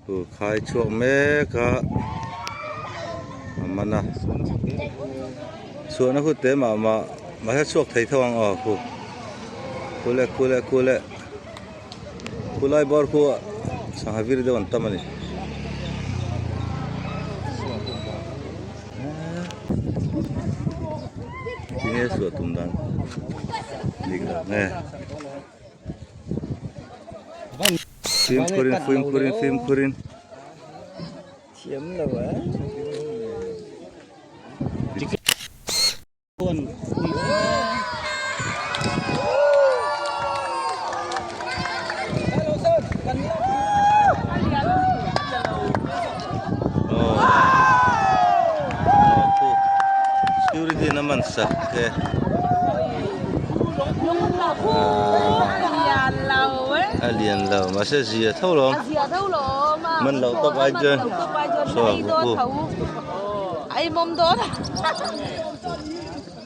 Khu khai chhuak mek a a man a chhuahna khu te mah mah mahse chhuak thei tho ang aw khu khu le khu le khu le khu lai bawr khu sangha vir deuh an tam a ni. Tinge suah tum dan dik lo nge. Fimkhurin fimkhurin fimkhurin. Thiam lo a. Security na man sak te. A lian lo mahse zia tho lawm man loh tawp ai chuan saw a ku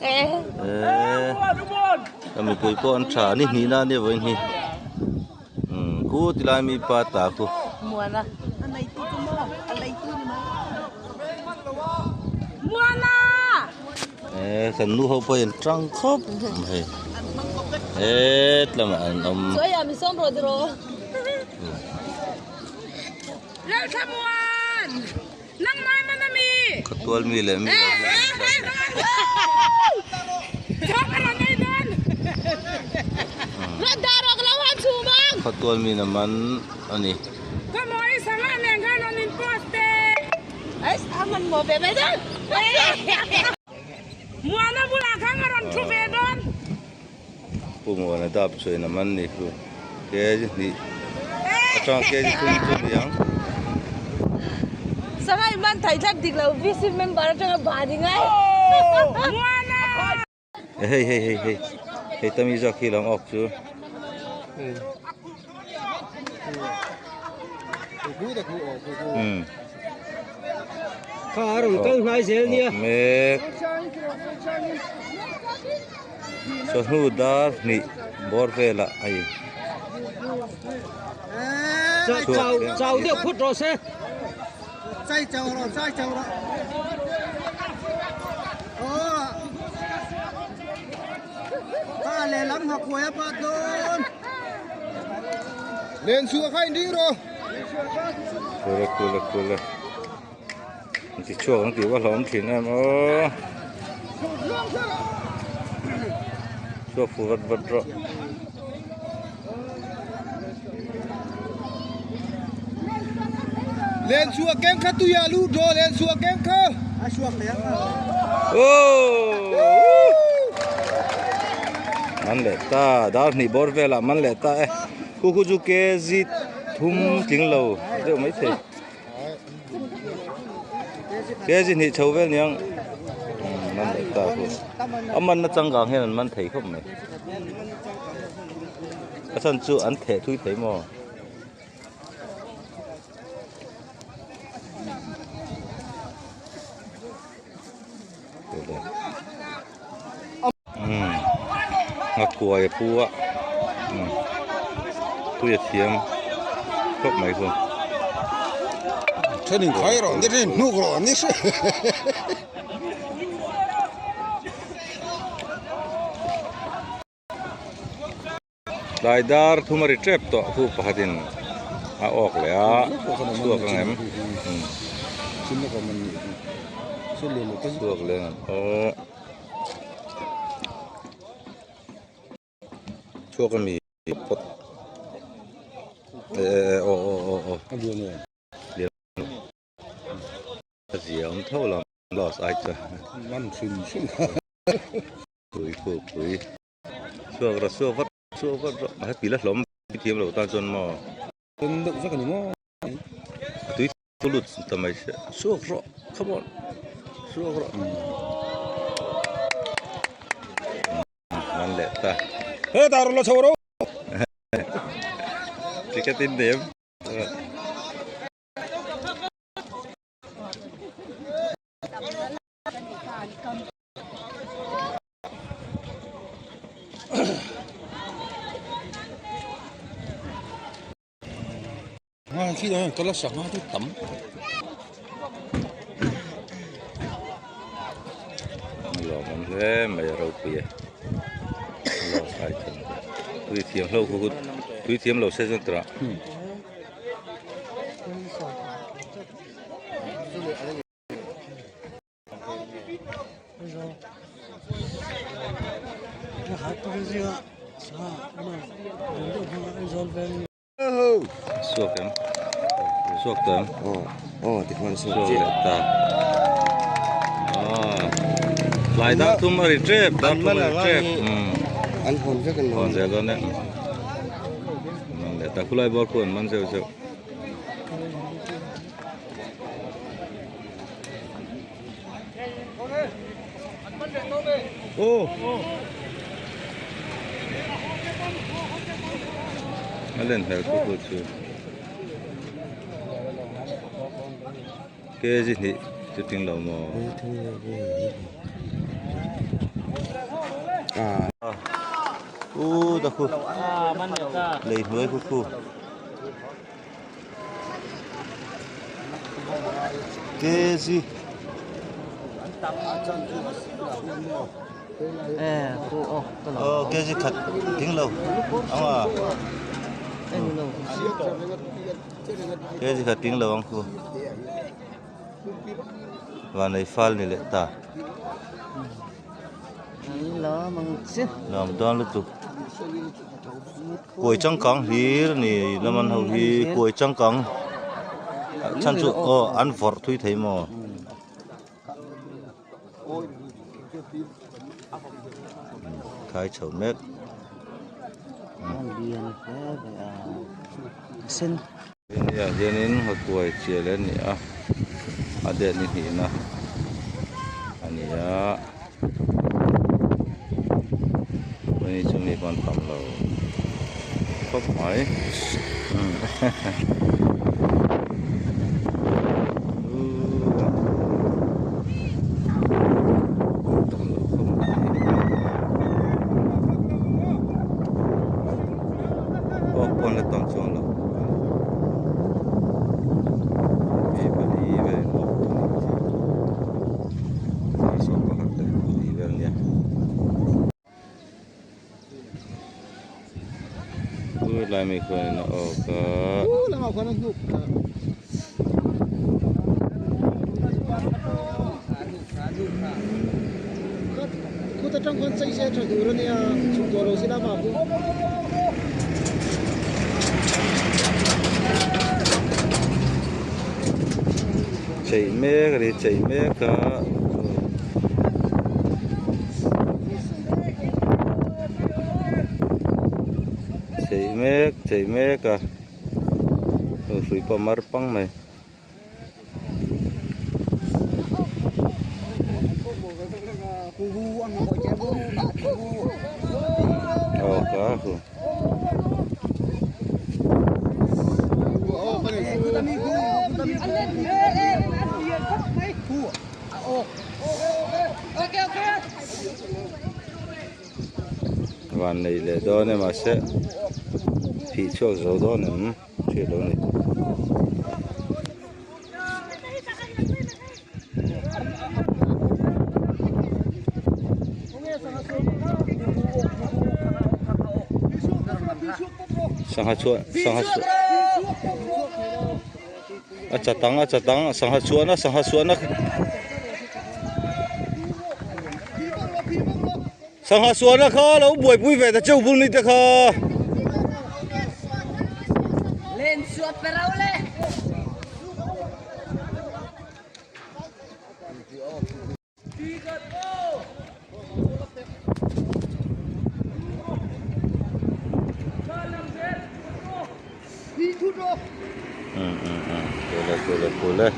eee mipui pawh an tha ni hnih na ania vawiin hi khu tilai mi pa ta khu. Eee kan nu ho pawh in tang khawp mai het lamah an awm. Khawtual mi leh mi lo hi an Khawtual mi na man a ni. Pu Muana dap chuan a man ni khu kg hnih atanga kg thum chu ni ang. Sangai man thai thlak dik lo VC member atanga ba ni ngai. Hei hei hei hei hei tami zawk hi lo awk chu. Um. Kha a rawn kal hnai zel nia. Mek. Chawhnu dar hnih bawr velah a in. Chau chau deuh phut rawh se. Chai chau rawh chai chau rawh. Aw. Kha lehlam ha khuai a pat dawn. Len chhuah kha in ding rawh. Kule kule kule. An ti chhuak an tih va hlawm thin em aw. Chhuak fu vat vat rawh. Len chhuah keng kha tuiah lut rawh len chhuah keng kha. A chhuak leh ang a. Man leh ta dar hnih bawr velah man leh ta e. Khu khu chu kg thum tling lo deuh mai thei. Kg hnih chho vel niang man leh ta khu. A man na changkang hian an man thei khawp mai. A chhan chu an theh thui thei maw? Umm nghakuai a pu a umm tui a thiam khawp mai chu. Thenin khai rawh ni rin hnuk rawh ni hre. Tlai dar thum a ri tep tawh khu pakhatin a awk leh a chhuak ang em chhuak leh ang aw chhuak a mi phawt eh aw aw aw aw a zia awm tho lo loss ai chuan man hrim hrim pui khu pui. Chhuak rawh chhuak vat chhuak vat rawh a heti la hlawm thiam lo tan chuan maw Tum deuh vek a ni maw a tui thu lut ta mai se chhuak rawh come on chhuak rawh man leh ta he tar la chho ro ticket in nem Khi hian kal a sangha te tam. A lawmawm hle mai a ropui e love item tui thiam hlo khu khu tui thiam lo se chuan tirah. Suak em suak tawh em aw aw tikhuan suak suak leh ta aw tlai dar thum a ri tep dar thum a ri tep an hawn vek an hawn zel dawn e man leh ta khulai bawr khu an man zeuh zeuh. A len hmel khu khu chu kg hnih chu ting lo maw u ta khu lei hnuai khu khu. Kg Aw kg khat ding lo ang a kg khat ding lo ang khu vanlei fal ni leh ta Nuam dawn lutuk. Kuai changkang hlir a ni laman ho hi kuai changkang chhan chu aw an vawrh thui thei maw. Khai chho mek. Nia hianin nghakuai chial a ni a a det ni hnihna a ni a hei chu mi pawn tam lo khawp mai tam lo khawp mai awk pawn la tam chuang lo mi pali vel in awk a nih chu dar sawm pakhat leh pali vel nia lai mi khuan in a awk a. Chei mek a ni chei mek a chei mek chei mek a hrui pawh a mar pang mai. Van nei leh dawn e mahse phih chhuak zo dawn em. Hriat lo a ni. Sangha chuan sangha chu a chatang a chatang sangha chuan a sangha chuan a Sangha sualna kha lo buaipui ve ta cheu bul ni te kha. Len suat pe rau le. Kule kule kule.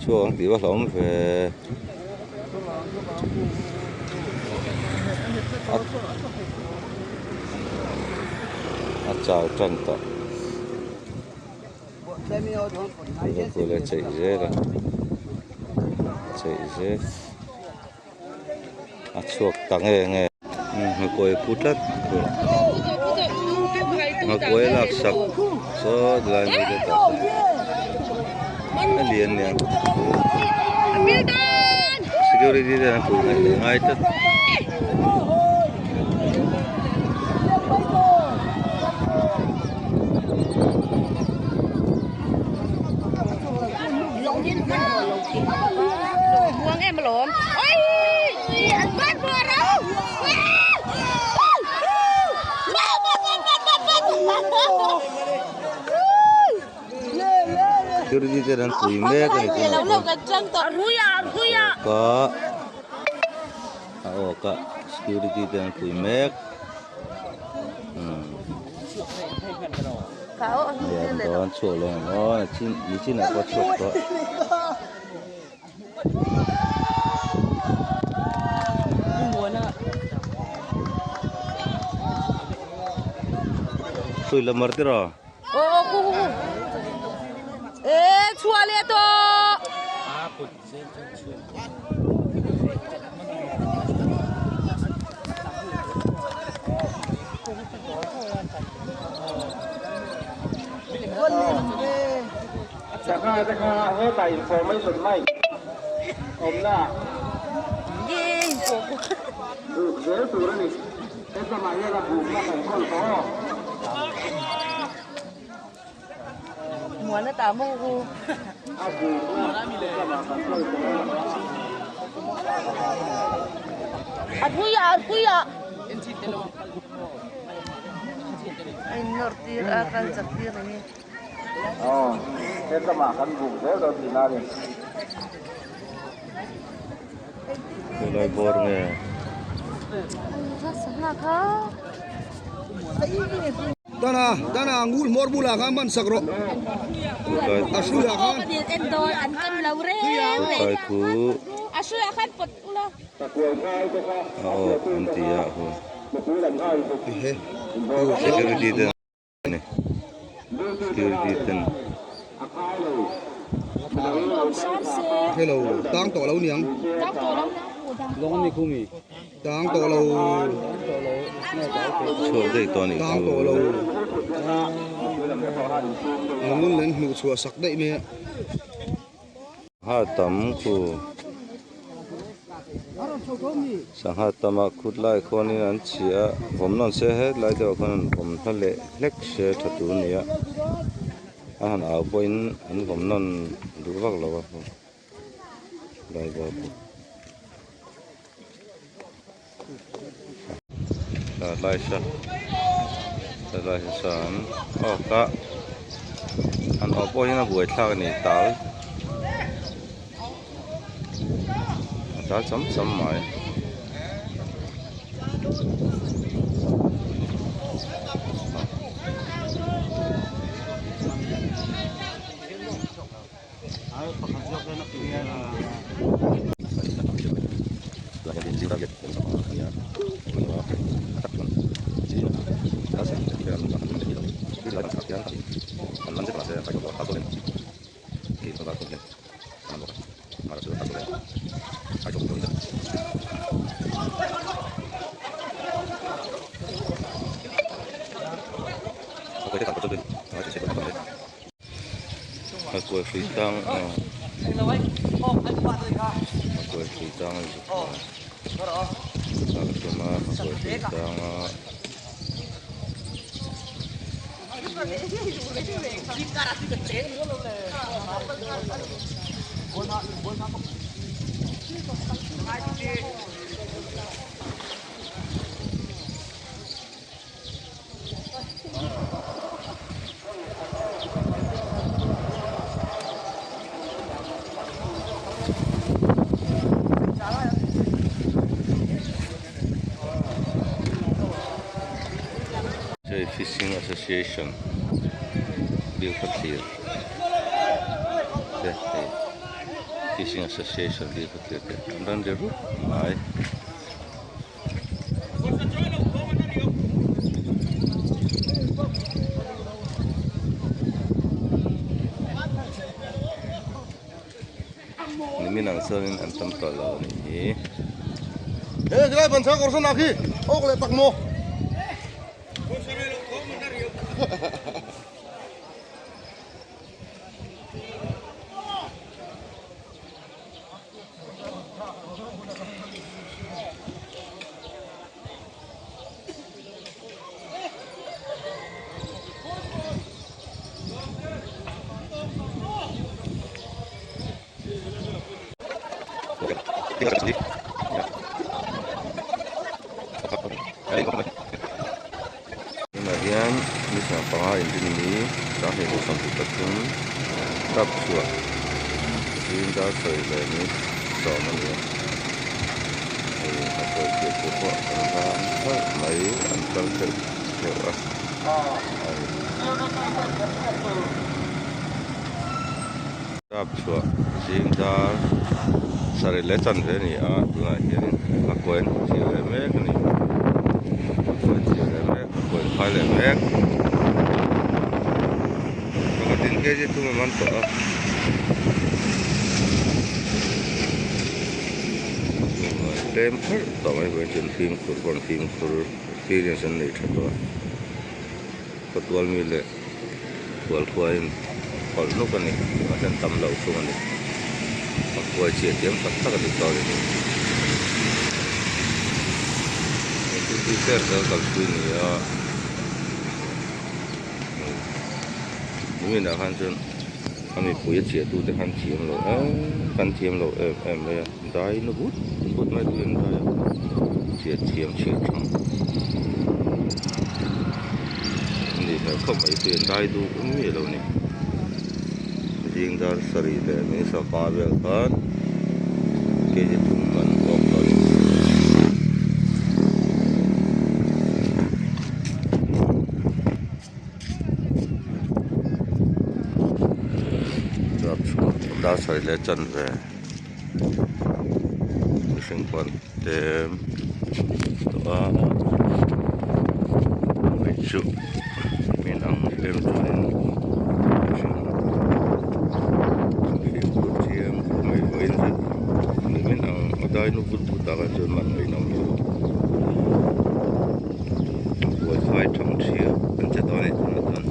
Chhuak ang tih va hlauhawm ve. A chau tan tawh. Kule cheih zel a. Cheih zel. A chhuak ta nge nge. Nghakuai pu tlat thung. Nghakuai lak sak saw lai mi te tah sawn a lian nia security te an pui ngaih ngai tlat. Security ten an pui mek a ni tunah chuan ka a awk a security ten an pui mek lian dawn chhuak lo ang aw nichin ah pawh a chhuak tawh. Hrui la mar tiraw? Aw aw khu khu khu. E chhuah leh tawh. Sangha te kha hetah information mic awmna buk zel tur a ni. Hetlama hian a bukna kan kawl tawh aw. A bukna hetlama kan kawl tawh aw. Aw, hetlama kan buk zel dawn tihna a ni. Khawilai bawr nge? Dana, Dana ngul hmawr bulah khan man sak rawh. A hruiah khan. Khawilai khu. A awk an ti a hu. Security te. Security ten Hello tang tawh lo niang tang tawh lo chhuak daih tawh anih tang tawh lo a ngun len hmuh chhuah sak daih mai a. Sangha tam khu sangha tama khut lai khuanin an chhiah a vawm nawn se hetlai deuhah khuan an vawm hla leh hlek se tha tur a ni a a han au pawhin an vawm nawn duh vak lo a lai bawr pawh tlai sa tlai sa sa an awk a an awh pawh hian a buaithlak a ni tal a tal cham cham mai. Nghakuai hrui tang aw nghakuai hrui tang a zuk a a tum a nghakuai hrui tang a. Hei fishing association Bilkhawthlir te hei fishing association Bilkhawthlir te an rawn ri rup mai. Nimin ang chuanin an tam tawh lo a nih hi. He khilai ban chhang kawr sawn ah khi awk leh tak maw? Tunah hian ni sawm panga inrinni sanghnih leh sawmhnih pathum kap chhuah zing dar sawi leh ni sawm a ni a hei a kawi chiah te pawh an vang thlauh mai an kal theuh theuh a a ni. Kap chhuah zing dar sarih leh chanve a ni a tunah hianin a kawi an chhiar leh mek a ni a kawi an chhiar leh mek a kawi an khai leh mek pakhatin kg thum a man tawh a. Tlem pharh tawh mai pawhin chuan fimkhur pawh an fimkhur experience an nei tha tawh a khawtual mi leh khual khuain pawlh nuk a ni mahse an tam lo thung a ni a khuai chhiah thiam tak tak a ni tawh a ni engtin zel kalpui a ni a niminah khan chuan a mipui a chhiah tute khan thiam lo em kan thiam lo em em mai a dai na but but mai tui an dai a chhiah thiam chhiah thang a nih hmel khawp mai tui an dai duh miah lo a ni zing dar sarih leh ni sawmpa vel khan kg thum man awk tawh a ni. Dar sarih leh chanve mihring pawh an tlem tawh a hei chu min ang em chuanin mihring an fimkhur chiang khawp mai vawiin zet nimin ang a dai nu but but ah khan chuan man a inawm lo. Buaithai thang thiam an che tawh a ni tunah chuan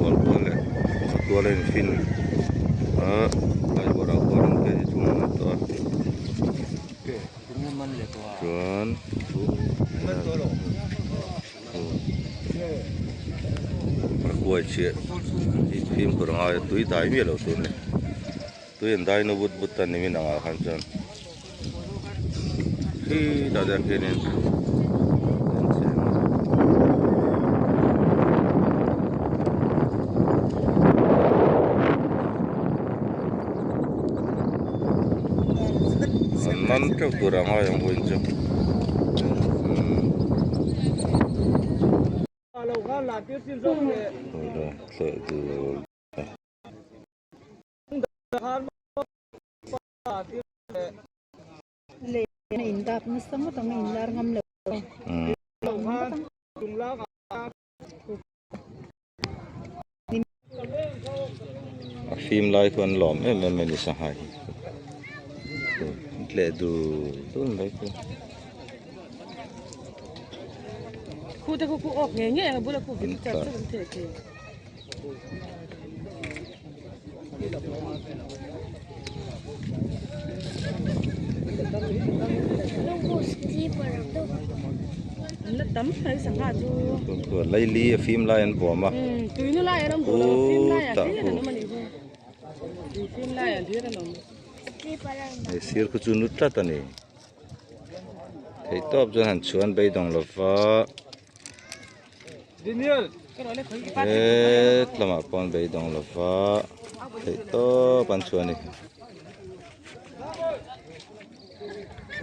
hual kual leh tual a infin a laibawrah khuan an ke chi thum an awm tawh a chuan a kuai chhiah fimkhur a ngai a tui dai miah loh tur a ni tui an dai na but but a ni min angah khan chuan. Khi tah te khianin an cheng a. An man teuh tur a ngai ang vawiin chu. Lei a in dap nasa ngawt ang a in lar ngam lo A fim lai khu an lawm em em mai ni sangha hi an tleh dul dul mai khu. Khu te khu khu awk nge nge ang a bula khu vit char char an theh thei. Laili a fim lai an bawm a hei sir khu chu nu tlat a ni theihtawp chuan han chhuan beidawng lova. He lamah pawh an beidawng lo va theih tawp an chhuah a ni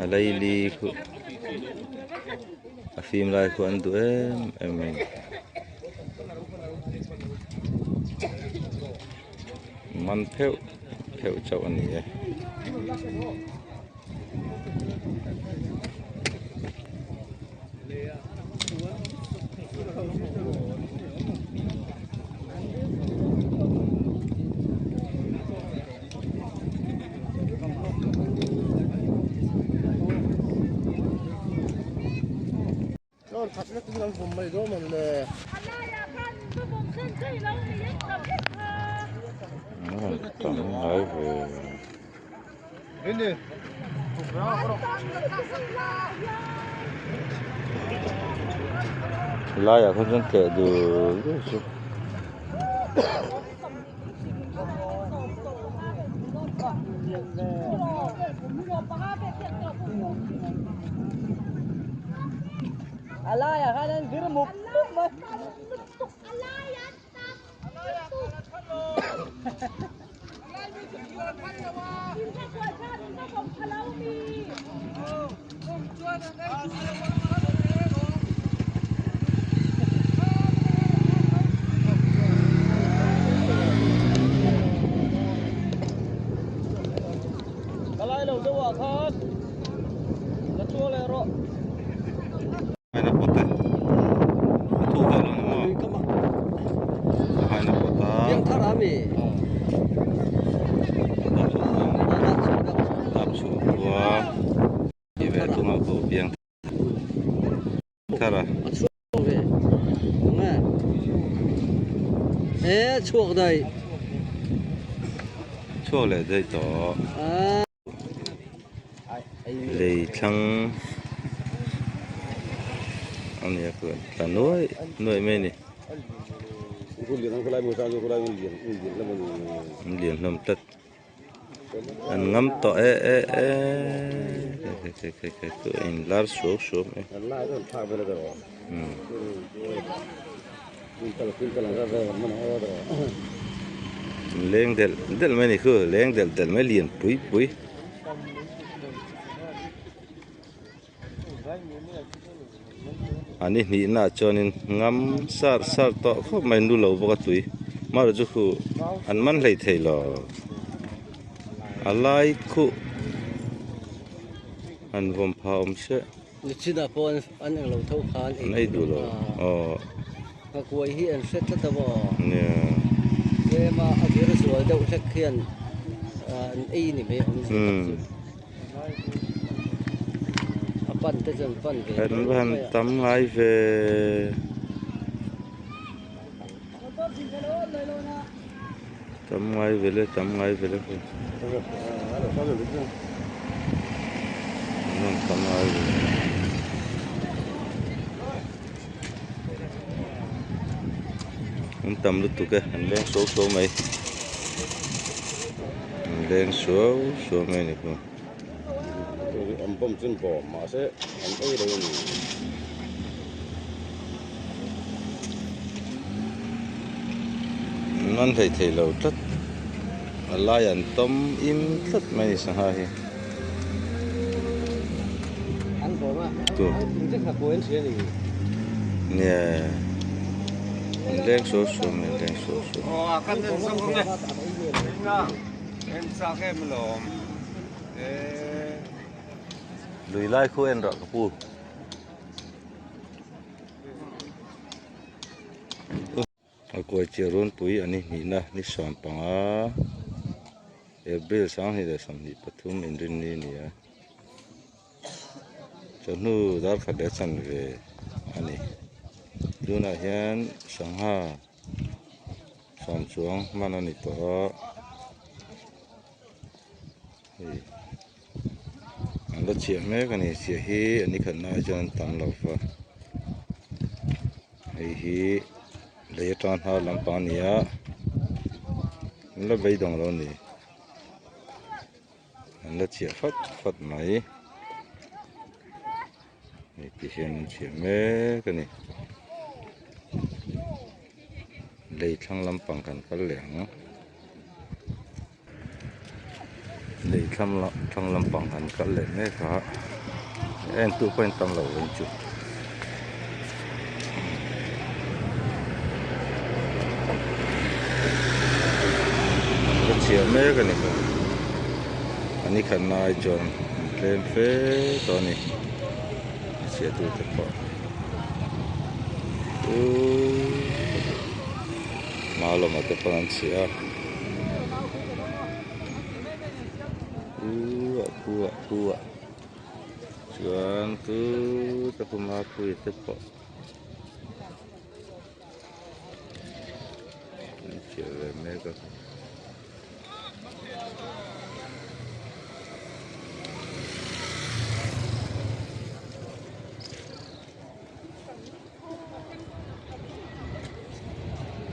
a laili khu a fim lai khu an duh em em mai man pheuh pheuh chauh a ni e. An tam ngai ve. Laiah khan chuan tleh dul dul chu. Haina pawt e a thu vak lo ni maw haina pawt a tap chhuah khua tih ve thung a pawh piang thar a. Chhuak leh daih tawh. Lei thlang a ni a tla nuai nuai mai a ni an lian hlawm tlat an ngam tawh e e e khai khai khai khai a in lar suau suau mai leng delh delh mai a ni khu leng delh delh mai lian pui pui. An i hnihna ah chuanin ngam sar sar tawh khawp mai nu lo bawk a tui marawh chu khu an man hlei thei lo a lai khuh an vawm phah awm chiah. Nichina pawh an englo tho kha an ei duh lo aw. Nghakuai hi an hre tlat a maw? Nia. Tlema a vir zual deuh hlek hian an ei ni mai awm zia tak chu. A pan te chu an pan ve An va han tam ngai ve. Tam ngai ve le tam ngai ve le hei. An rawn tam ngai ve. An tam lutuk e an leng suau suau mai. An leng suau suau mai a ni pawh. An bawm chu an bawm mahse an ei lo a ni. An hlei thei lo tlat a lai an tawm im tlat mai a ni sangha hi. Nia an leng suau suau mai an leng suau suau. Lui lai khu en rawh ka pu. A kuai chiah runpui a ni hnihna ni 15 April 2023 inrinni a ni a. Chawhnu dar khat leh chanve a ni. Tunah hian sangha sawm chuang hman a ni tawh a. Hei an la chhiah mek a ni chhiah hi a ni khat na ah chuan an tam lo va hei hi lei atang hnar lampang a ni a an la beidawng lo a ni an la chhiah fat fat mai hei ti hian an chhiah mek a ni lei thlang lampang kan kal leh ang. Lei thlang thlang lampang an kal leh mek a en tu pawhin tam loh veng chu. An la chhiah mek a ni a ni khat na ai chuan an tlem fe tawh a ni a chhiah tu te pawh hma lamah te pawh an chhiah a. Khu ah khu ah khu ah chuan chu Khuta khu Mapuia te pawh an chiah ve mek a.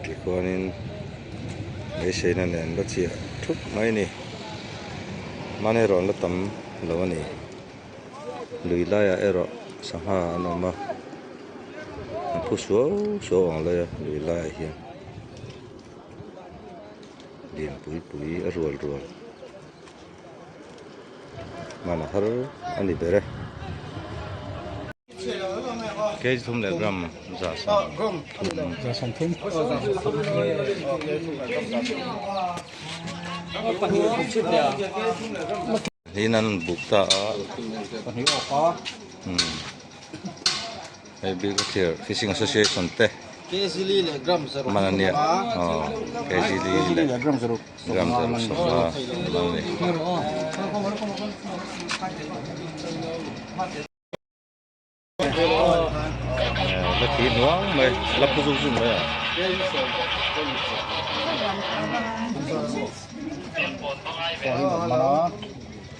Tikhuanin beiseina nen la chiah thup mai a ni mahni erawh an la tam lo a ni lui laiah erawh sangha an awm a an phu suau suau ang lai a lui laiah hian lianpui pui a rual rual. Hman a har a ni ber e. Kg thum leh gram za sawm thum. Niin an buk ta a. Hei Bilkhawthlir Fishing Association te man a nia aw kg li leh gram zaruk sawmnga a lo ni. La thi hnuang mai la phu zuk zuk mai a.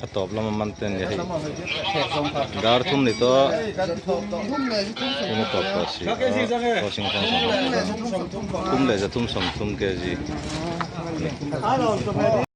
A tawp lama man te ania hei dar thum ni tawh thum a tawp tawh si a crossing kawng sawm thum leh za thum sawm thum kg a ni.